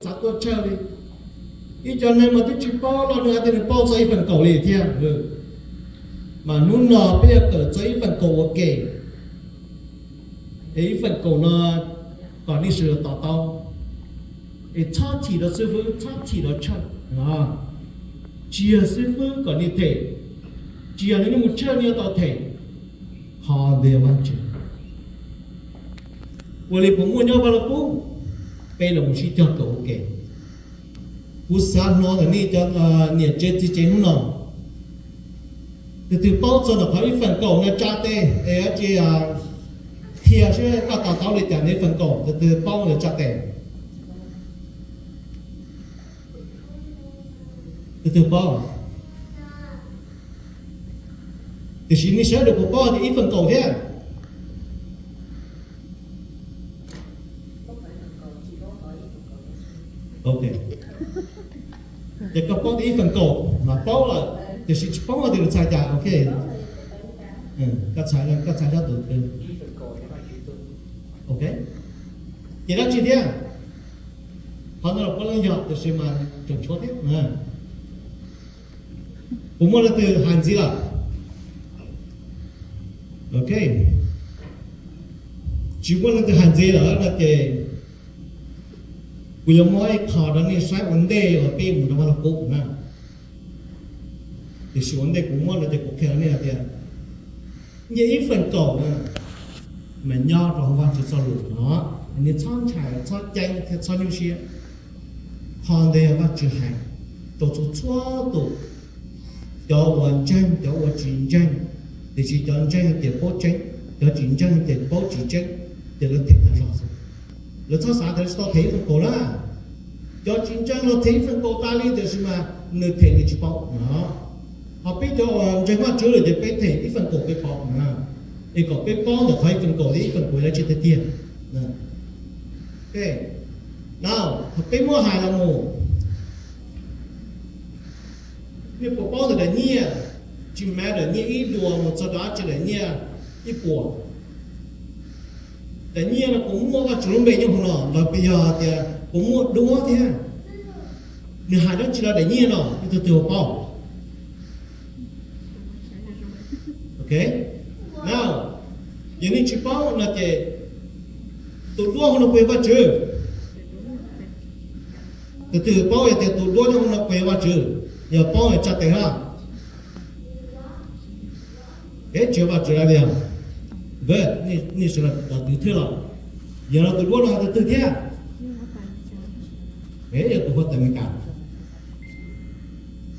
xav tuaj tshaj li. Ib cov neeg mas twb tsis paub los nws hais tias nws paub txog ib feem kaum li thiab. Mas hnub no peb yuav kawm txog ib feem kaum ua ke, es ib feem kaum no kom nej sawv daws to taub, es txhob chim rau xib fwb, txhob chim rau tshaj, tsis yog xib fwb kom nej them, tsis yog nej mus tshaj nej yuav tau them, qhov ntawd yog Vajtswv. Ua li puas muaj nyob Vaj Lug Kub? Peb los mus sib cog kawm ua ke. Kuv xav hnov ntawm nej cov niam tsev txiv tsev hnub no, tus twg paub txog ntawm qhov ib feem kaum no tsa tes, es dab tsi qhia seb koj to taub li cas ntawm ib feem kaum, tus twg paub ntawm tsa tes. Tus twg paub? Tiam sis nej saib dua puas paub tias ib feem kaum thiab? Ok, ces koj paub tias ib feem kaum mas paub lawm, tiam sis tsis paub tias lawv txhais cas. Ok, koj txhais, koj txhais sab tus twg? Ok, ces dab tsi thiab? Qhov no los puav leej yog, tiam sis mas tseem tshuav thiab. Puas muaj leej twg hais ntxiv lawm? Ok, tsis muaj leej twg hais ntxiv lawm no ces kuv yuav muab ib qho rau nej saib ua ntej uas peb mus rau Vaj Lug Kub na. Tiam sis ua ntej kuv muab no ces kuv qhia rau nej hais tias nyiaj ib feem kaum na, mas nyob rau hauv Vajtswv txoj lus no, nej txhob ntshai, txhob ceeb thiab txhob nyuaj siab. Qhov ntawd yog Vajtswv hais rau txhua txhua tus, cov uas ntseeg, cov uas tsis ntseeg, tiam sis cov ntseeg ces paub tseeb, cov tsis ntseeg ces paub tsis tseeb, ces lawv them tag zog xwb. Lawv txhob xav tias lawv tsis tau them ib feem kaum na. Cov tsis ntseeg los them ib feem kaum tas li, tiam sis mas nws them nws tsis paub no. Ho peb cov uas ntseeg Vajtswv lawm ces peb them ib feem kaum peb paub na, es kom peb paub ntawm qhov ib feem kaum thiab ib feem kaum yog dab tsi tiag tiag. No, peb muab hais los mus, nej puas paub ntawm daim nyiaj, tsis matter nyiaj ib duas mus txog rau dab tsi, daim nyiaj ib puas, daim nyiaj no puas muaj Vajtswv lub npe nyob hauv no los puas yog tias puas muaj duab thiab? Nws hais dab tsi rau daim nyiaj no, nej tus twg puas paub? Ok, no, yog nej tsis paub no ces tus duab hauv no puas yog Vajtswv? Tus twg paub yog tias tus duab nyob hauv no puas yog Vajtswv? Yog paub tsa tes na. Tsis yog Vajtswv li os. Nej sawv daws twv thwj los, yog no tus duab no tus twg thiab? Yog tus huab tais Amelikas.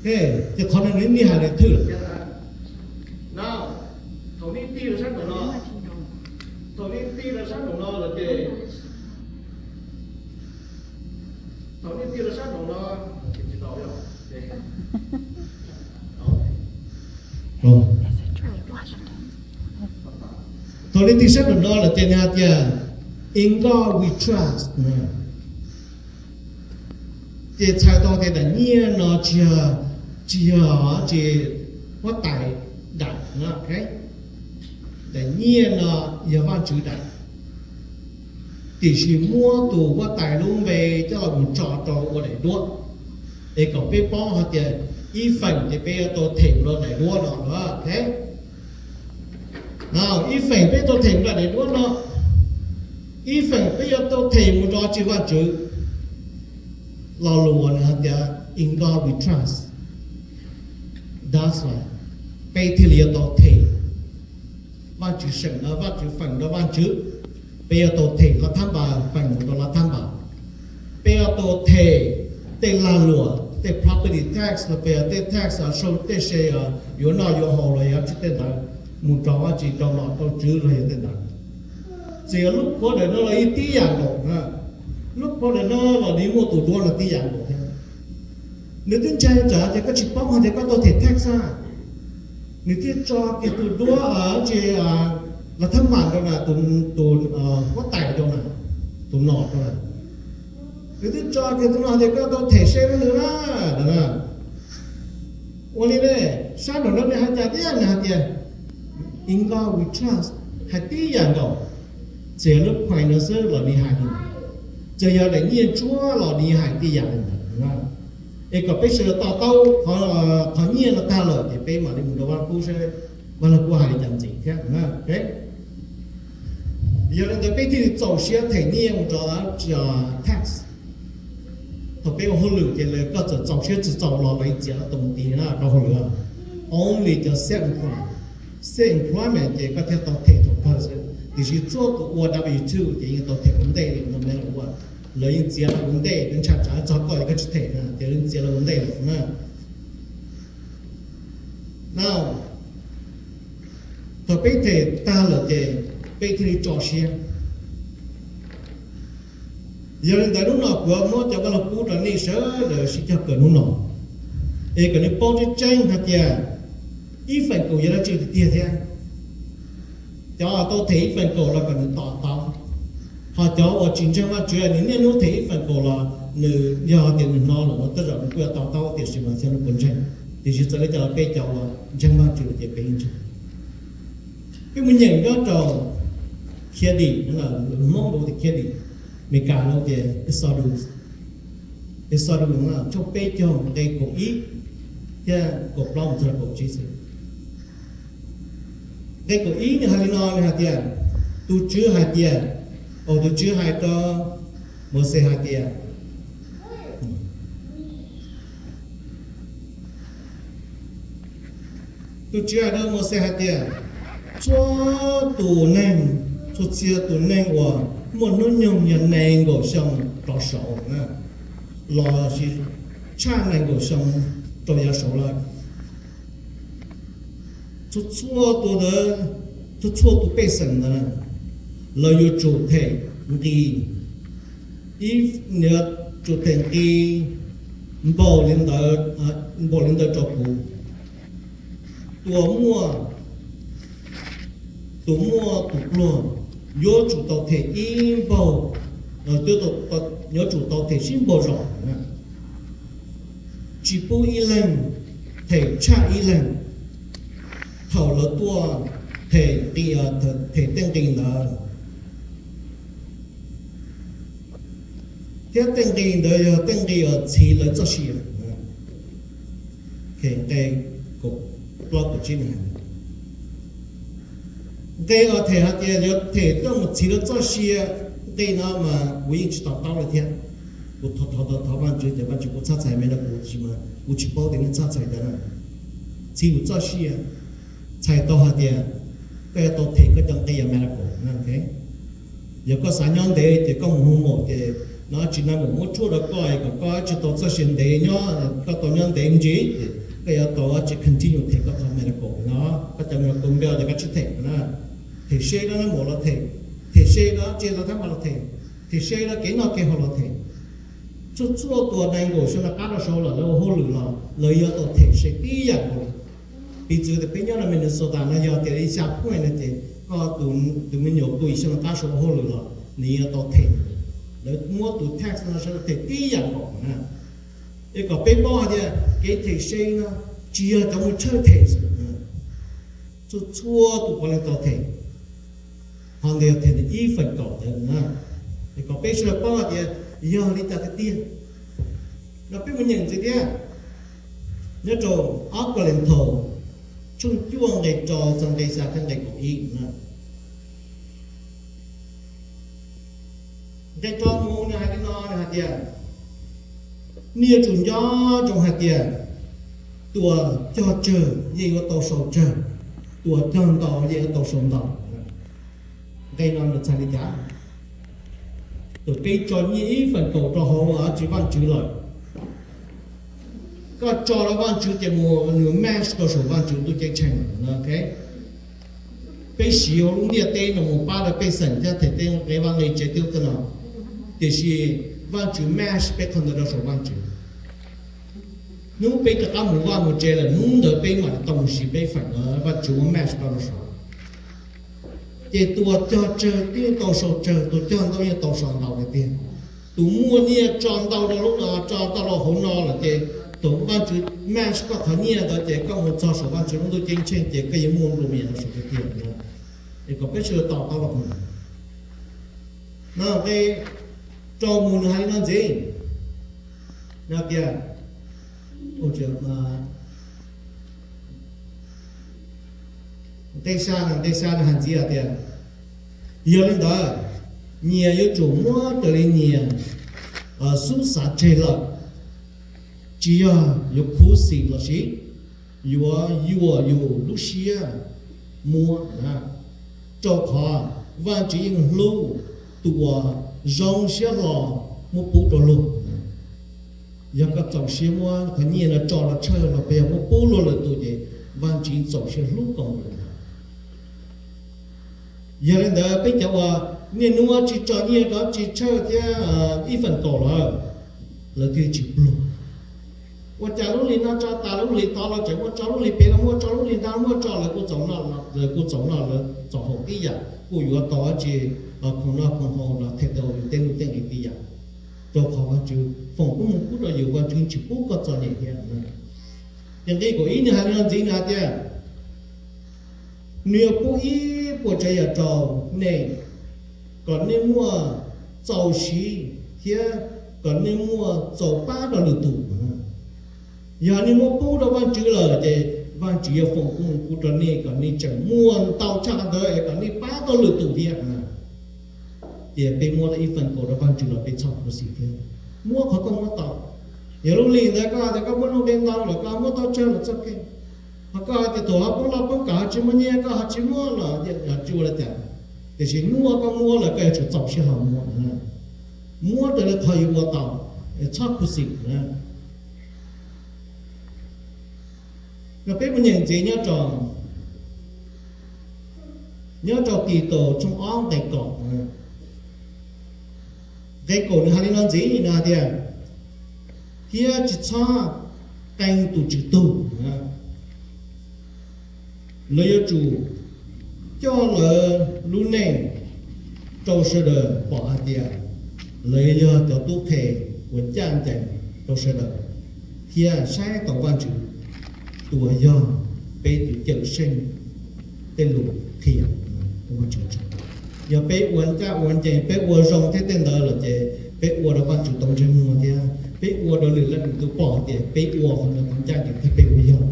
Ces qhov no nej hais li thwj lawm thiab. No, thaum nej tig rau sab nraum no, thaum nej tig rau sab nraum no lawm ces, thaum nej tig rau sab nraum no, thaum nej tig sab nraum no lawm ces nws hais tias In God we trust. Ces txhais tau tias daim nyiaj no tsis yog, tsis yog ces huab tais daim, daim nyiaj no yog Vajtswv daim, tiam sis muab tus huab tais lub npe coj los mus tso rau ua daim duab, es kom peb paub hais tias ib feem ces peb yuav tau them mus rau daim duab no. No, ib feem peb tau them mus rau daim duab no, ib feem peb yuav tau them mus rau tsis Vajtswv. Lo lus uas nws hais tias In God we trust, that's why peb thiaj li yuav tau them. Vajtswv seem, Vajtswv feem rau Vajtswv, peb yuav tau them Lav Thab Npas feem mus rau Lav Thab Npas. Peb yuav tau them tej lag luam, tej property tax los peb tej tax, tej se yuav noj yuav haus los yog tsis tej ntawd, mus rau Vajtswv, rau nom rau tswv los yog tej ntawd. Txawm yog lub qhuav ntawm no los yeej tib yam nkaus, lub qhuav ntawm no los nws muaj tus duab no tib yam nkaus thiab. Nws twb ntshai tsam tias koj tsis paub hais tias koj tau them tax a, nws thiaj tso kiag tus duab, tsis, Lav Thab Npas rau na, tus huab tais rau na, tus nom rau na. Nws twb tso kiag tus no tias koj tau them se rau nws na. Ua li ne, sab nraum no nws hais cas thiab? Nws hais tias In God we trust, hais tib yam nkaus, txawm lub point no xwb los nws hais li ntawd. Txawm yog daim nyiaj ntsuab los nws hais tej yam li ntawd. Es kom peb sawv daws to taub qhov nyiaj no tag lawm ces peb mam li mus rau Vaj Lug Kub saib Vaj Lug Kub hais li cas ntxiv thiab. Yog li ntawd peb thiaj li txaus siab them nyiaj mus rau tax. Thaum peb ua hauj lwm ces lawv, koj txawm txaus siab tsis txaus los lawv yeej txiav los tus mus tiv na rau hauj lwm. Only cov self employed, self employment ces koj thiaj tau them thaum kawg xwb, tiam sis txhua tus ua W two ces yeej tau them ua ntej li no me ua. Lawv yeej txiav los ua ntej, lawv ntshai tsam txog koj es koj tsis them na ces lawv txiav los ua ntej lawm na. No, thaum peb them tag lawm ces peb thiaj li tso siab. Yog li ntawd hnub no kuv muab cov Vaj Lug Kub rau nej sawv daws sib cog kawm hnub no, es kom nej paub tseeb tseeb hais tias ib feem kaum yog dab tsi tiag tiag thiab. Cov uas tau them ib feem kaum los kom nws to taub, ho cov uas tsis ntseeg Vajtswv nws niaj hnub them ib feem kaum los nws yog tias nws hnov lawm no tej zaum nws kuj yuav to taub tiam sis mas xyov nws puas ntseeg. Tiam sis txawm li cas los peb cov uas ntseeg Vajtswv ces peb ntseeg. Peb mus nyeem nyob rau Khiav Dim, Hmoob lus tias Khiav Dim, Meskas lus tias Exodus, Exodus tshooj peb caug nqe kaum ib thiab kaum plaub mus txog kaum tsib xwb. Nqe kaum ib nws hais li no, nws hais tias, tus Tswv hais tias, tus Tswv hais rau Mauxes hais tias, tus Tswv hais rau Mauxes hais tias, txhua tus neeg, txhua txhia tus neeg uas muaj hnub nyoog yog nees nkaum xyoo rov saud, los sis tshaj nees nkaum xyoo rau yav saud lawm, txhua txhua tus ntawd, txhua txhua tus pej xeem ntawd, lawv yuav tsum them nqi, ib, yuav tsum them nqi npaum li ntawd, npaum li ntawd rau kuv. Tus uas muaj, tus muaj tus pluag yuav tsum tau them ib npaug, yuav tsum tau them sib npaug zos, tsis pub ib leeg them tshaj ib leeg thaum lawv tuaj them, them tej nqi ntawd. Thiab tej nqi ntawd yog tej nqi uas txhiv lawv txoj sia. Nqe kaum plaub kaum tsib, nqe uas them hais tias yuav them coj mus txhiv lawv txoj sia, nqe no mas kuv yeej tsis to taub li thiab. Kuv thov thov thov Vajtswv ces Vajtswv kuj txhaj txhais me rau kuv, tab sis mas kuv tsis paub tias nws txhaj txhais cas na. Txhiv kuv txoj sia, txhais tau hais tias koj yuav tau them koj cov nqi uas medical. Yog koj xav nyob ntev ces koj mus hu mus ces no tsis na mus muab tshuaj rau koj es kom koj tsis tau txoj sia ntev nyob, koj tau nyob ntev me ntsis ces koj yuav tau tsis continue them koj qhov medical no, koj cov medical bill ces koj tsis them na. Them se no na mus los them, them se no tsis tau thab mas los them, them se no kev noj kev haus los them. Txhua txhua tus nees nkaum xyoo rov qab rau saud los lawv ua hauj lwm los lawv yuav tau them se tib yam nkaus. Piv txwv tias peb nyob rau Minnesota no yog tias li xya point no ces koj tus me nyuam kaum ib xyoo rov qab saud ua hauj lwm los nws yuav tau them. Lawv muab tus tax no saib them tib yam nkaus na. Es kom peb paub hais tias kev them se no tsis yog cov mus tshawj them xwb, txhua txhua tus puav leej tau them, ho ntawd yog them ib feem kaum ntawd na. Es kom peb sawv daws paub hais tias yog li cas tiag tiag. No peb mus nyeem ntxiv thiab, nyob rau ob Kauleethaus tshooj cuaj nqe rau txog nqe xya thiab nqe kaum ib. Nqe rau mus nws hais li no, nws hais tias, nej yuav tsum nco ntsoov hais tias tus uas cog tsawg yeej yuav tau sau tsawg, tus uas cog ntau yeej yuav tau sau ntau. Nqe no nws txhais li cas? Thaum peb tso nyiaj ib feem kaum rau hauv tsis Vajtswv lawm, koj tso rau Vajtswv ces mus nws match rau saum Vajtswv ntuj ceeb tsheej. Peb siv hauv lub ntiaj teb no mus pab rau pej xeem thiab them tej nqe vaj nqe tsev thiab tej no, tiam sis Vajtswv match peb qhov ntawd rau saum Vajtswv. Hnub peb rov qab mus vaj mus tsev lawm hnub ntawd peb mam li tau mus siv peb feem no Vajtswv muab match rau rau saud. Ces tus uas cog tsawg yeej tau sau tsawg, tus cog ntau yeej tau sau ntau tiag tiag. Tus muaj nyiaj tso ntau rau lub no, tso ntau rau hauv no lawm ces thaum Vajtswv match koj qhov nyiaj ntawd ces koj mus txog saum Vajtswv lub ntuj ceeb tsheej ces koj yuav muaj nplua mias rau saum tiag tiag. Es kom peb sawv daws to taub los mus. No nqe Rau mus nws hais li no ntxiv, no tias, nqe xya, nqe xya nws hais ntxiv tias, yog li ntawd, nyias yuav tsum muab raws li nyias xub xav tseg lawm, tsis yog yuav khuv xim los sis yuav yuam yus lub siab muab, rau qhov Vajtswv yeej hlub tus uas zoo siab hlo muab pub rau luag. Yog koj txaus siab muab qhov nyiaj no tso los tshawj los peb yog muab pub luag lwm tus ces Vajtswv txaus siab hlub koj mus lawm. Yog li ntawd peb cov uas niaj hnub tsis tso nyiaj rov tsis tshawj thiab ib feem kaum lawm, lawv thiaj tsis pluag. Ua cas lub hlis no tso tas, lub hlis tod los tseem muaj tso, lub hlis pem los muaj tso, lub hlis ntawd muaj tso, lawv kuj txaus noj, lawv kuj txaus noj, lawv txaus haus tib yam, kuj yuav tau dab tsi khoom noj khoom haus los them tau yus tej nuj tej nqi tib yam. Rau qhov Vajtswv foom koob hmoov pub rau yus, Vajtswv tsis pub koj txom nyem thiab. Ces nqe kaum ib nws hais li no ntxiv, nws hais tias, nws yuav pub ib puas tsav yam rau nej, kom nej muaj txaus siv thiab kom nej muaj txaus pab rau lwm tus. Yog nej muab pub rau Vajtswv lawm ces Vajtswv yuav foom koob hmoov pub rau nej kom nej tseem muaj ntau tshaj qhov ntawd es kom nej pab tau lwm tus thiab. Ces peb muab tau ib feem kaum rau Vajtswv los peb txhob khuv xim thiab, muab qhov koj muab tau. Yog lub hlis ntawd koj hais tias koj muab nuj nqi ntau los koj muab tau tsawg los txoj kev, ho koj hais tias thaum ho poob loj poob kam ho tsis muaj nyiaj koj ho tsis muab los tsis ua li cas, tiam sis hnub koj muab lawm koj yuav tsum txaus siab hlo muab, muab raws li qhov yus ua tau, txhob khuv xim na. Yog peb mus nyeem ntxiv nyob rau, nyob rau Titus tshooj ob nqe kaum, nqe kaum nws hais li no ntxiv, nws hais tias, thiab tsis txhob qee tus tswv tug. Lawv yuav tsum coj lawv lub neej rau sawv daws pom hais tias lawv yog cov tub qhe uas ncaj ncees rau sawv daws, thiab saib taus Vajtswv, tus uas yog peb tus cawm seej tej lus qhia. Yog peb ua ncaj ua ncees, peb ua zoo thiab tej ntawd lawm ces peb ua rau Vajtswv tau ntsej muag thiab peb ua rau lwm leej lwm tus pom tias peb ua qhov ncaj ncees thiab peb ua yog.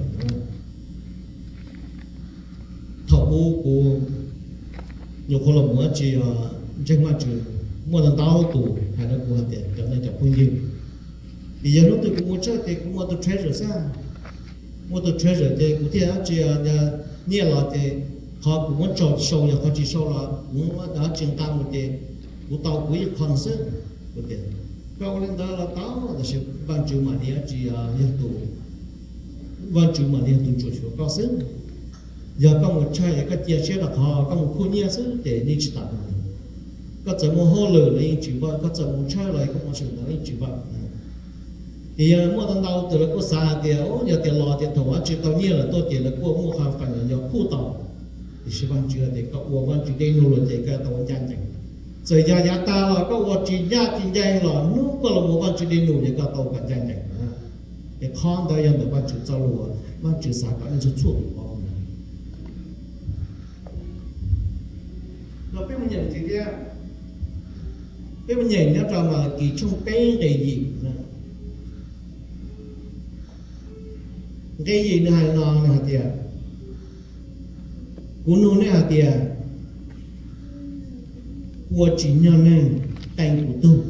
Thaum ub kuv nyuam qhuav los mus dab tsi ntseeg Vajtswv, muaj ntau ntau tus hais rau kuv hais tias cov nej cov phooj ywg, vim yog hnub twg kuv mus tshawj ces kuv muaj tus treasure xwb, muaj tus treasure ces kuv thiaj dab tsi, nyiaj los ces qhov kuv muab tso sau, yog qhov tsis sau los kuv muab dab tsi nqa mus ces kuv tau kuv ib qho no xwb. Kuv tias, koj ua li ntawd los tau, tab sis Vajtswv mam li dab tsi, yog tus, Vajtswv mam li yog tus tsuam xyuas koj xwb. Yog koj mus tshawj es koj cia siab rau qhov koj mus khuj nyiaj xwb ces yeej tsis tau. Koj txawm mus hauj lwm los yeej tsis vam, koj txawm mus tshawj los koj mus sawv ntawd yeej tsis vam. Ces yog muaj ntau ntau tus lawv kuj xav hais tias, yog tias los tias thaum ub tsis tau nyiaj lawm tuaj ces lawv kuj muaj qhov feem los yog khuj tau. Tiam sis Vajtswv tias koj ua Vajtswv dej num lawm ces koj tau ua ncaj ncees. Txawm yog yav tag los koj ua tsis ncaj tsis ncees los hnub koj los mus Vajtswv dej num ces koj tau kom ncaj ncees. Ces qhov ntawd yog ntawm Vajtswv txoj lus, Vajtswv xav kom nej txhua txhua tus paub. Los peb mus nyeem ntxiv thiab, peb mus nyeem nyob rau Malakis tshooj peb nqe yim. Nqe yim nws hais no, nws hais tias, kuv nug nej hais tias, ua tsim nyog neeg qee kuv tug?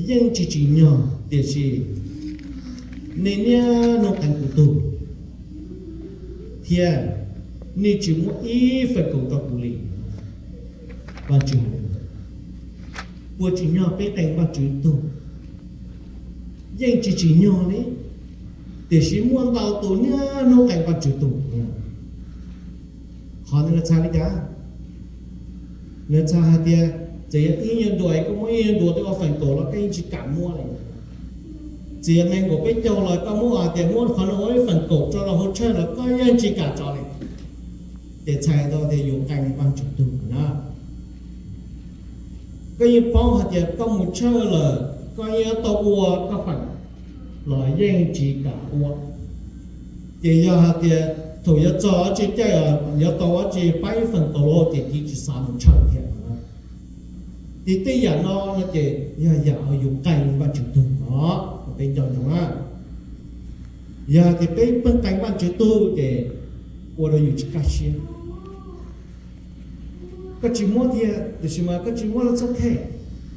Yeej tsis tsim nyog, tiam sis nej niaj hnub qee kuv tug, thiab nej tsis muab ib feem kaum rau kuv li. Vajtswv hais li ntawd. Ua tsim nyog peb qee Vajtswv tug? Yeej tsis tsim nyog li, tiam sis muaj ntau tus niaj hnub qee Vajtswv tug. Qhov ntawd nws txhais li cas? Nws txhais hais tias txawm yog ib nyuag ntuas, koj muab ib nyuag ntuas twb ua feem kaum los koj yeej tsis kam muab li. Txawm yog nees nkaum peb caug los koj muab hais tias muab qhov no ua ib feem kaum tso rau hauv tshawj los koj yeej tsis kam tso li. Ces txhais tau tias yus qee Vajtswv tug na. Koj yeej paub hais tias koj mus tshawj lawm koj yeej yuav tau ua koj feem los yeej tsis kam ua. Ces yog hais tias thaum yuav txog dab tsi caij yuav tau dab tsi pab ib feem kaum los ces cia tsis xav mus tshawj thiab. Ces tej yam no no ces yog yam uas yus qee Vajtswv tug no, peb nco ntsoov na. Yog tias peb pheej qee Vajtswv tug ces ua rau yus tsis kaj siab. Koj tsis muab thiab tiam sis mas koj tsis muab los txhob khe,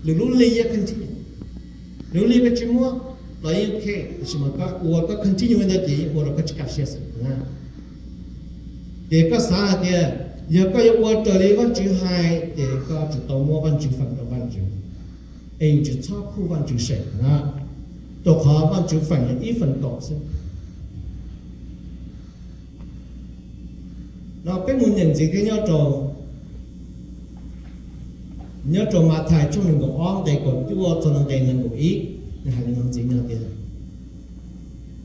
lwm lub hli yeej continue. Lwm lub hli koj tsis muab los yeej khe tiam sis mas koj ua koj continue ntawd ces yeej ua rau koj tsis kaj siab xwb. Ces koj xav hais tias yog koj yuav ua raws li Vajtswv hais ces koj tsum tau muab Vajtswv feem rau Vajtswv, es yus tsis txhob khuj Vajtswv seem na, rau qhov Vajtswv feem yog ib feem kaum xwb. No peb mus nyeem ntxiv thiab nyob rau, nyob rau Mathais tshooj nees nkaum ob nqe kaum cuaj txog nqe nees nkaum ib, nws hais li no ntxiv no tias,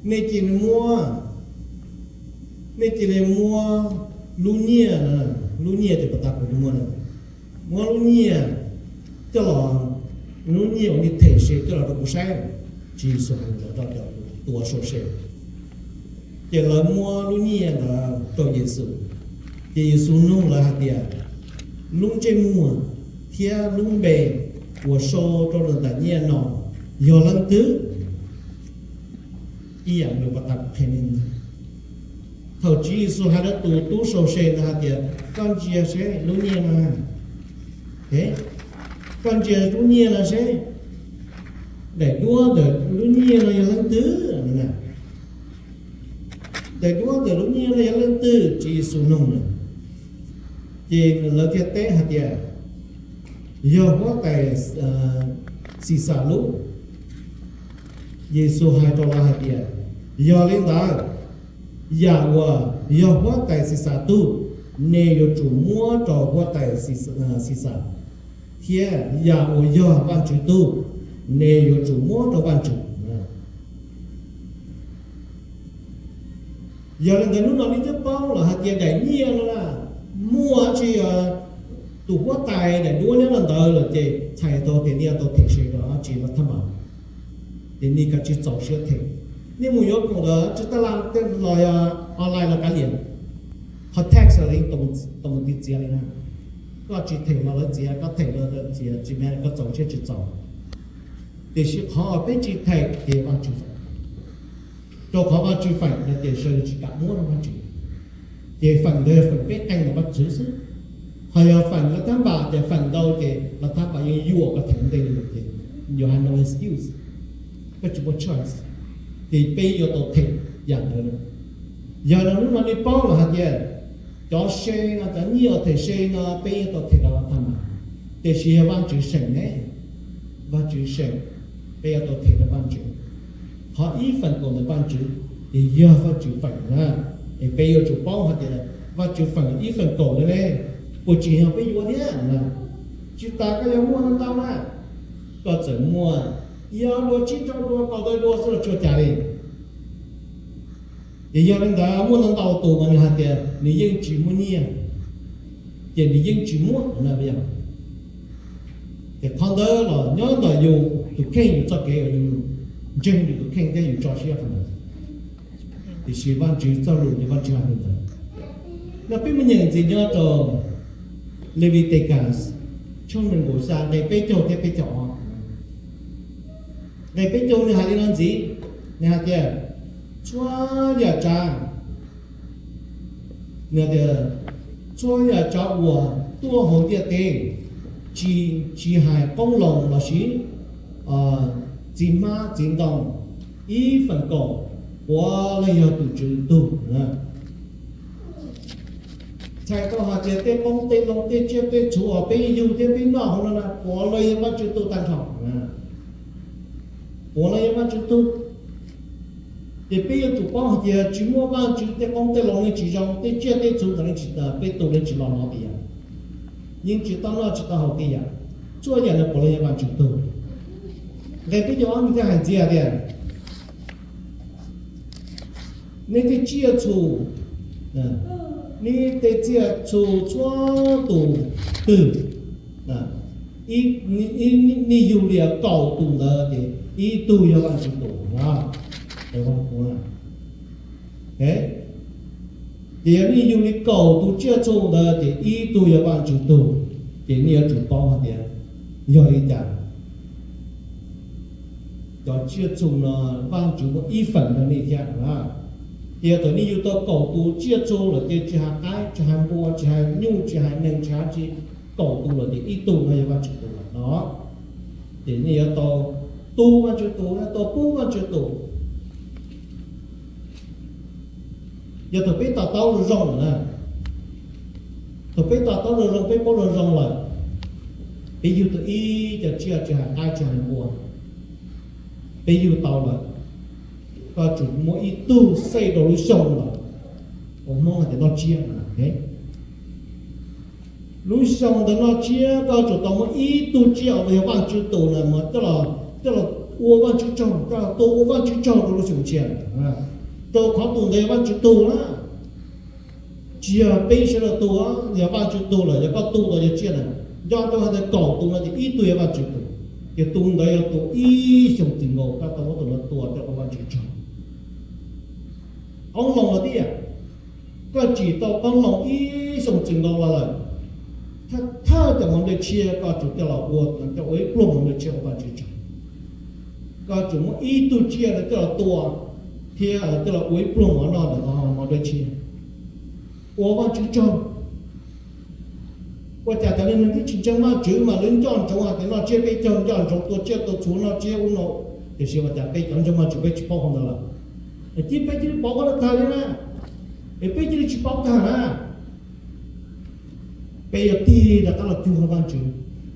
nej cia li muab, nej cia li muab lub nyiaj, lub nyiaj tes pas tas kuv muaj na, muab lub nyiaj coj los, lub nyiaj uas nej them se coj los rau kuv saib. Tswv Yexus hais li ntawd rau cov uas sau se. Ces lawv muab lub nyiaj ntawd rau Yexus. Ces Yexus nug lawv hais tias, lub ntsej muag thiab lub npe uas sau rau nws ntawm nyiaj no yog leej twg? Ib yam li pas tas kuv qhia nej ntag. Thaum Tswv Yexus hais rau tus tub sau se ntawd hais tias, koj ntsia seb lub nyiaj no, koj ntsia lub nyiaj no seb, daim duab ntawm lub nyiaj no yog leej twg? Daim duab ntawm lub nyiaj no yog leej twg? Tswv Yexus nug lawm. Ces lawv thiaj teb hais tias, yog huab tais Xixas lub. Yexus hais rau lawv hais tias, yog li ntawd, yam uas yog huab tais Xixas tug, nej yuav tsum muab rau huab tais Xixas, thiab yam uas yog Vajtswv tug, nej yuav tsum muab rau Vajtswv. Yog li ntawd hnub no nej twb paub lawm hais tias daim nyiaj no na, muaj dab tsi, tus huab tais daim duab nyob rau ntawd lawm ces txhais tau tias nej yuav tau them se rau dab tsi los thab npas, ces nej kav tsij txaus siab them. Nej mus yuav khoom ntawd tsis tas laj tej los yog online los kav liam, qhov tax los tau mus txiav li na. Koj tsis them los lawv txiav, koj them los lawv txiav, tsis mean koj txaus siab tsis txaus. Tiam sis qhov uas peb tsis them ces Vajtswv feem, rau qhov Vajtswv feem no ces sawv daws tsis kam muab rau Vajtswv. Ces feem ntawd feem peb qee los Vajtswv xwb. Ho yog feem los thab npas ces feem ntau ces los thab npas yeej yuam koj them ntej li ces yuav hais no excuse, koj tsis muaj choice. Ces peb yuav tau them yam ntawd. Yog li hnub no nej paub lawm hais tias cov se no, cov nyiaj uas them se no peb yuav tau them rau los thab npas, tiam sis yog Vajtswv seem ne, Vajtswv seem, peb yuav tau them rau Vajtswv. Qhov ib feem kaum ntawm Vajtswv ces yog Vajtswv feem na. Es peb yuav tsum paub hais tias Vajtswv feem ib feem kaum ntawd ne, puas tsim nyog peb yuav thiab na? Tsis tas koj yuav muaj ntau ntau na, koj txawm muaj ib ob dua tsib rau dua kaum tawm dua xwb los tsis ua cas li. Ces yog li ntawd muaj ntau ntau tus mas nws hais tias nws yeej tsis muaj nyiaj, ces nws yeej tsis muab na. Ces qhov ntawd los nyob ntawm yus tus kheej, yus txoj kev uas yus ntseeg yus tus kheej thiab yus tso siab qhov ntawd. Tiam sis Vajtswv txoj lus ces Vajtswv hais li ntawd. No peb mus nyeem ntxiv nyob rau Leviticus tshooj nees nkaum xya nqe peb caug thiab peb caug ob. Nqe peb caug nws hais li no ntxiv, nws hais tias, txhua yam tsav, nws tias, txhua yam tsav uas tuaj hauv ntiaj teb, tsis, tsis hais qoob loo lossis txiv hmab txiv ntoo, ib feem kaum puav leej yog tus Tswv tug. Txhais tau hais tias tej qoob tej loo tej tsiaj tej txhu uas peb yug thiab peb noj hauv no na puav leej yog Vajtswv tug tag nrho. Puav leej yog Vajtswv tug. Ces peb yuav tsum paub hais tias tsis muaj Vajtswv tej qoob tej loo yeej tsis zoo, tej tsiaj tej txhu ntawd yeej tsis, peb tus yeej tsis los nov tias yam, yeej tsis tau noj tsis tau haus tias yam. Txhua yam no puav leej yog Vajtswv tug. Nqe peb caug ob nws thiaj hais ntxiv tias, nej tej tsiaj txhu, nej tej tsiaj txhu txhua tus twg, nej yug li kaum tus ntawd ces ib tug yog Vajtswv tus. Ces yog nej yug li kaum tus tsiaj txhu ntawd ces ib tug yog Vajtswv tug. Ces nej yuav tsum paub hais tias Yog li cas? Cov tsiaj txhu no Vajtswv muaj ib feem rau nej thiab. Ces thaum nej yug tau kaum tus tsiaj txhu lawm ces tsis hais qaib, tsis hais npua, tsis hais nyuj, tsis hais neeg, tsis hais tsi, kaum tus lawm ces ib tug no yog Vajtswv tus lawm no. Ces nej yuav tau tu Vajtswv tus, tau pub Vajtswv tus. Yog thaum peb to taub zoo zoo lawm na, thaum peb to taub zoo zoo, peb paub zoo zoo lawm, peb yug tau ib co tsiaj, tsis hais qaib tsis hais npua, peb yug tau lawm, koj tsum muaj ib tug xej rau lub xyoo lawm, ua Hmoob hais tias noj tsiab. Lub xyoo ntawd noj tsiab koj tsum tau muaj ib tug tsiaj uas yog Vajtswv tus na, coj los ua Vajtswv tsaug, coj los tua ua Vajtswv tsaug rau lub xyoo tshiab, rau qhov tus ntawd yog Vajtswv tus na. Tsis yog peb sawv daws tus, yog Vajtswv tus lawm. Yog koj tu tau cov tsiaj na, nco ntsoov hais tias kaum tus no ces ib tug yog Vajtswv tus, ces tus ntawd yog tus ib xyoos txwm nkaus koj tau muab tus no tua coj ua Vajtswv tsaug. Qoob loo los tiag, koj tsim tau qoob loo ib xyoos txwm nkaus los lawm, thawj thawj cov mov nplej tshiab koj tsum coj los ua, coj ua ib pluag mov nplej tshiab ua Vajtswv tsaug. Koj tsum muab ib tug tsiaj coj los tua thiab coj los ua ib pluag mov noj ntawm qhov mov nplej tshiab ua Vajtswv tsaug. Ua cas cov neeg twb tsis ntseeg Vajtswv mas lawv nco ntsoov hais tias noj tsiab peb caug, nco ntsoov tua tsiaj tua txhu noj tsiab ub no, tiam sis ua cas peb cov ntseeg Vajtswv peb tsis paub qhov ntawd lawm? Es cia peb cia li pov qhov ntawd tag li na, es peb cia li tsis paub tag na. Peb yuav tig rov qab los cuag Vajtswv,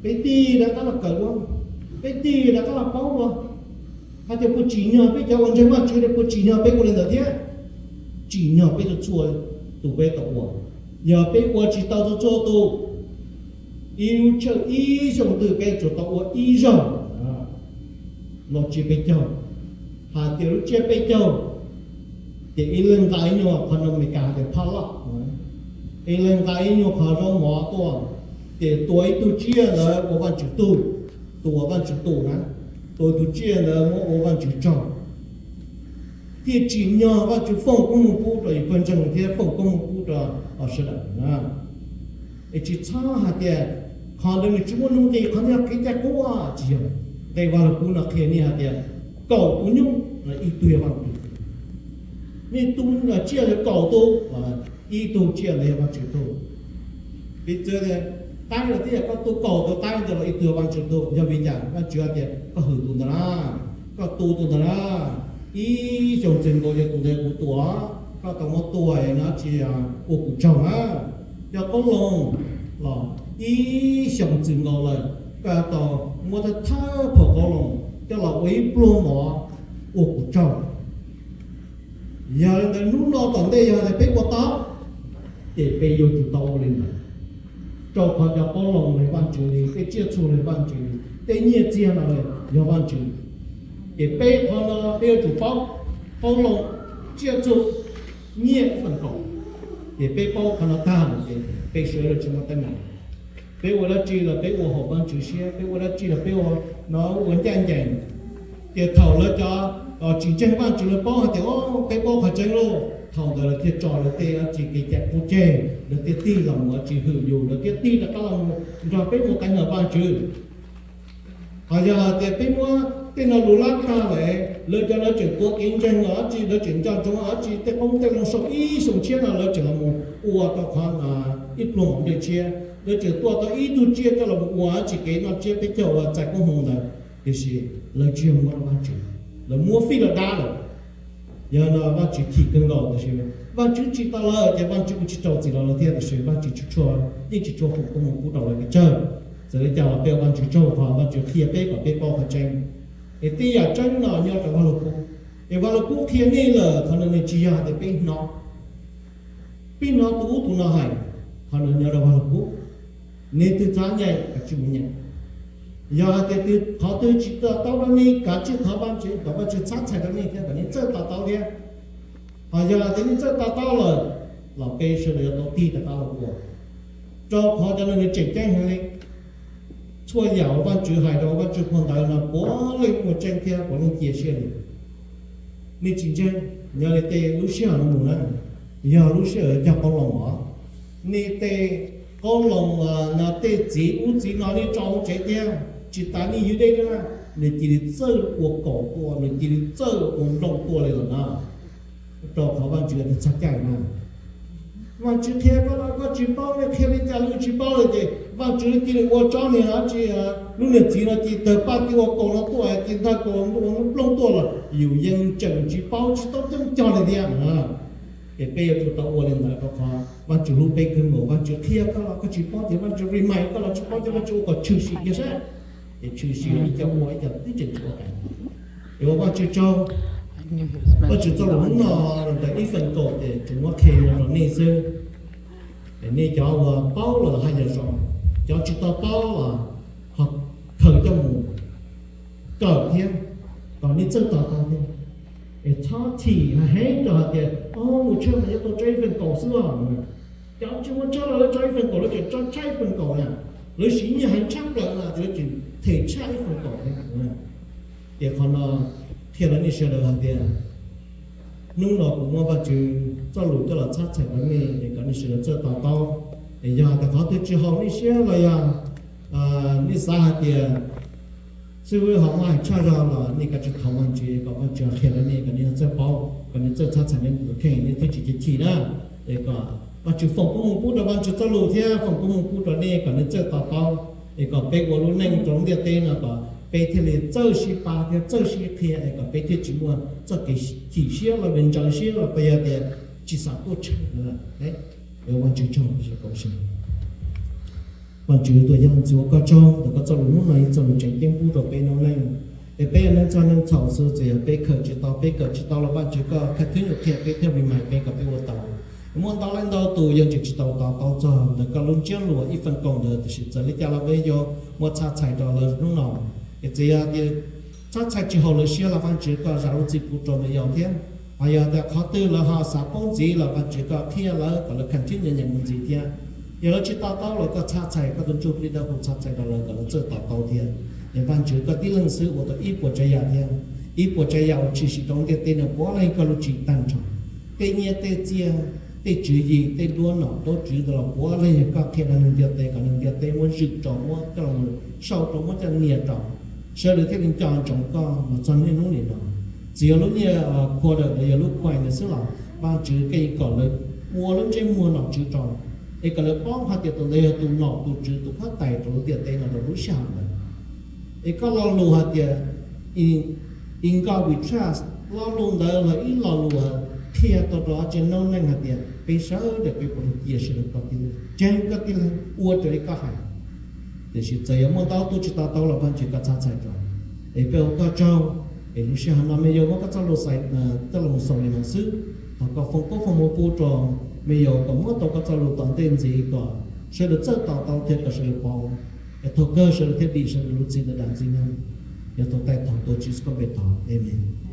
peb tig rov qab los kawm ua, peb tig rov qab los paub ua, hais tias puas tsim nyog peb cov uas ntseeg Vajtswv, puas tsim nyog peb ua li ntawd thiab? Tsim nyog peb txhua txhua tus peb tau ua. Yog peb ua tsis tau txhua txhua tus, ib lub tsawg ib xyoos twg peb tsuas tau ua ib zaug. Noj tsiab peb caug, hais tias lub tsiab peb caug, ces ib leeg nqa ib nyuag, qhov no Meskas hais tias pha loj, ib leeg nqa ib nyuag qhov zaub mov tuaj, ces tua ib tug tsiaj ntawd ua Vajtswv tug, tua Vajtswv tug na, tua tus tsiaj ntawd muab ua Vajtswv tsaug. Thiaj tsim nyog Vajtswv foom koob hmoov pub rau yus pawg ntseeg thiab foom koob hmoov pub rau sawv daws na. Es tsis txhob hais tias qhov ntawd nws tsis muaj nuj nqis, qhov no yog kev cai qub, tsis yog. Nqe Vaj Lug Kub no qhia nej hais tias kaum tus nyuj, ib tug yog Vajtswv. Nej tu tsiaj yog kaum tus, ib tug tsiaj ntawd yog Vajtswv tug. Piv txwv tias qaib los twb yog koj tu kaum tus qaib ntawd los ib tug yog Vajtswv tug. Yog vim li cas? Vajtswv hais tias koj hwm tus ntawd na, koj tu tus ntawd na, ib xyoos txwm nkaus yog tus ntawd kuv tua, koj tau muab tua no tsis ua kuv tsaug na. Cov qoob loo los ib xyoos txwm nkaus lawm, koj tau muab thawj thawj phom qoob loo coj los ua ib pluag mov ua kuv tsaug. Yog li ntawd hnub no tom ntej yog tias peb ua tau, ces peb yuav tsum tau ua li ntawd, rau qhov cov qoob loo yog Vajtswv li, tej tsiaj txhu yog Vajtswv li, tej nyiaj txiag no yog Vajtswv. Ces peb qhov no peb yuav tsum paub, qoob loo, tsiaj txhu, nyiaj ib feem kaum. Ces peb paub qhov no tag lawm ces peb sawv daws tsis muaj teeb meem. Peb ua dab tsi los peb ua haum Vajtswv siab, peb ua dab tsi los peb ua no ua ncaj ncees. Ces thaum lawv cov tsis ntseeg Vajtswv lawv paub hais tias peb paub qhov tseeb lauj, thaum ntawd lawv thiaj tso lawv tej dab tsi kev cai qub tseg, lawv thiaj tig los mus tsis hwm yus, lawv thiaj tig rov qab los mus nrog peb mus teev hawm Vajtswv. Ho yog hais tias peb muab tej no lus lab tag lawm, lawv cov lawv tseem tuav kev ntseeg los dab tsi, lawv tseem nco ntsoov dab tsi tej qoob tej loo sau ib xyoo tshiab no lawv tseem los mus ua tau qhov ib pluag mov nplej tshiab, lawv tseem tua tau ib tug tsiaj coj los mus ua dab tsi kev noj tsiab peb caug ua txais koob hmoov ntawd, tiam sis lawv tsis yog muab rau Vajtswv, lawv muab fij rau dab lawm. Yog no Vajtswv chim kawg nkaus, tiam sis Vajtswv tsim tau lawv ces Vajtswv kuj tsis rau txim rau lawv thiab, tiam sis Vajtswv tsis tshua, yeej tsis tshua foom koob hmoov pub rau lawv pes tsawg. Txawm li cas los peb ua Vajtswv tsaug qhov Vajtswv qhia peb kom peb paub qhov tseeb. Es tej yam tseeb no nyob rau Vaj Lug Kub, es Vaj Lug Kub qhia nej lawm, qhov no nws tsis yog hais tias peb hnov, peb hnov tus ub tus no hais, qhov no nyob rau Vaj Lug Kub. Nej twg txhob nyeem, kav tsij mus nyeem. Yog hais tias qhov twg tsis to taub rau nej, kav tsij thov Vajtswv kom Vajtswv txhab txhais rau nej thiab kom nej txawj to taub thiab. Ho yog hais tias nej txawj to taub lawm, los peb sawv daws yuav tau tig rov qab los ua, rau qhov cov no nws tseem ceeb heev li. Txhua yam uas Vajtswv hais rau Vajtswv phau ntawv no puav leej muaj tseeb thiab puav leej cia siab li. Nej tsis ntseeg, yog li tej lub sij hawm no mus na, yog lub sij hawm cog qoob loo os, nej tej qoob loo no tej txiv ub txiv no nej tso hauv tsev thiab, Tsis tas nej yug deb na, nws cia li txawj ua kaum tuaj, nws cia li txawj ua nplooj tuaj li lawm na. Rau qhov Vajtswv txog caij na, Vajtswv qhia koj los koj tsis paub, nej qhia li cas los tsis paub li ces Vajtswv cia li ua tsob niag dab tsi, lub niag txiv no cia li tawg paj cia li ua kaus no tuaj, cia li ntag kaus ua nplooj tuaj los yus yeej tseem tsis paub tsis tau coob cog li thiab. Ces peb yuav tsum tau ua li ntawd rau qhov Vajtswv hlub peb kawg nkaus. Vajtswv qhia koj los koj tsis paub ces Vajtswv remind koj los tsis paub ces Vajtswv ua kom tshwm sim kiag saib, ces tshwm sim ib co ua ib co twb tseem tsis ua cas. Es ua Vajtswv tsaug, Vajtswv txoj lus hnub no ntawm ib feem kaum ces tsuas muab qhia rau nej xwb. Es nej cov uas paub los hais yam zoo, cov tsis tau paub los ho khaws coj mus kawm thiab, kom nej txawj to taub thiab. Es txhob chim heev rau hais tias, o, mus tshaj mas yuav tau tso ib feem kaum xwb os. Cov tsis muaj tshaj los lawv tso ib feem kaum, lawv tseem tso tshaj ib feem kaum na. Lawv siv nyiaj heev tshaj plaws na ces lawv tseem them tshaj ib feem kaum thiab. Ces qhov no qhia rau nej sawv daws hais tias hnub no kuv muab Vajtswv txoj lus coj los txhab txhais rau nej es kom nej sawv daws txawj to taub. Es yog tias qhov twg tsis haum nej siab los yog nej xav hais tias xib hwb ho muaj hais tshaj zog los nej kav tsij thov Vajtswv kom Vajtswv qhia rau nej kom nej txawj paub, kom nej txawj txhab txhais nej tus kheej, nej thiaj tsis chim na. Es kom Vajtswv foom koob hmoov pub rau Vajtswv txoj lus thiab foom koob hmoov pub rau nej kom nej txawj to taub, es kom peb ua lub neej rau lub ntiaj teb no kom peb thiaj li txawj sib pab thiab txawj sib qhia es kom peb thiaj tsis muaj txoj kev chim siab los ntsaws siab los yog tias tsis xav tuaj tshwm. Vajtswv tsaug, Vajtswv tus yog ntxwv ua koj tsaug ntawm koj txoj lus hnub no ib txoj lus tseem ceeb pub rau peb noob neej. Es peb yog neeg txog neeg txhaum xwb, txawm yog peb khaws tsis tau peb kawm tsis tau los Vajtswv koj khaj thwb nyuam qhuav peb thiaj remind peb kom peb ua tau. Muaj ntau leej ntau tus yeej tseem tsis tau to taub txog ntawm koj lub ntsiab lus ib feem kaum ntawd, tiam sis txawm li cas los peb yuav muab txhab txhais rau lawv hnub no. Es txawm yog tias txhab txhais tsis haum lawv siab los Vajtswv koj zam lub txim pub rau me yau thiab. Ho yog tias qhov twg lawv ho xav paub ntxiv los Vajtswv koj qhia lawv kom lawv khaj thwb nyeem nyeem mus ntxiv thiab. Yog lawv tsis to taub los koj txhab txhais, koj tus Ntsuj Plig Dawb Huv txhab txhais rau lawv kom lawv txawj to taub thiab. Es Vajtswv koj tib leeg xwb ua tau ib puas tsav yam thiab, ib puas tsav yam uas tshwm sim rau ntiaj teb no puav leej yog koj lub tswv yim tag nrho. Tej nyiaj tej txiaj, tej tswv yim, tej duab nom duab tswv ntawd los puav leej yog koj qhia rau neeg ntiaj teb kom neeg ntiaj teb muab zwm rau, muab coj los sau rau, muab coj nias rau, sawv daws thiaj li nco ntsoov koj los txog niaj hnub nim no. Txawm yog lub nyiaj khua dawm los yog lub coin ntawd xwb los Vajtswv koj yeej kom lawv ua lub ntsej muag nom tswv rau, es kom lawv paub hais tias tus ntawd yog tus nom tus tswv tus huab tais rau lub ntiaj teb no rau lub sij hawm ntawd. Es koj lo lus hais tias in God we trust, lo lus ntawd los ib lo lus qhia tau rau tsev noob neej hais tias peb sawv daws peb puav leej cia sawv daws koj tib leeg, ntseeg koj tib leeg, ua raws li koj hais. Tiam sis txawm yog muaj ntau tus tsis to taub los Vajtswv koj txhab txhais rau. Es peb ua koj tsaug, es lub sij hawm no me yau muab koj txoj lus xais, coj los xaus li no xwb. Thov koj foom koob foom hmoov pub rau me yau kom muab tau koj txoj lus tom ntej ntxiv kom sawv daws txawj to taub thiab kom sawv daws paub, es thaum kawg sawv daws thiaj dim sawv daws lub txim ntawm dab ntxwg nyoog. Yog thaum taij thov tuav Tswv Yexus koj npe thov, amees.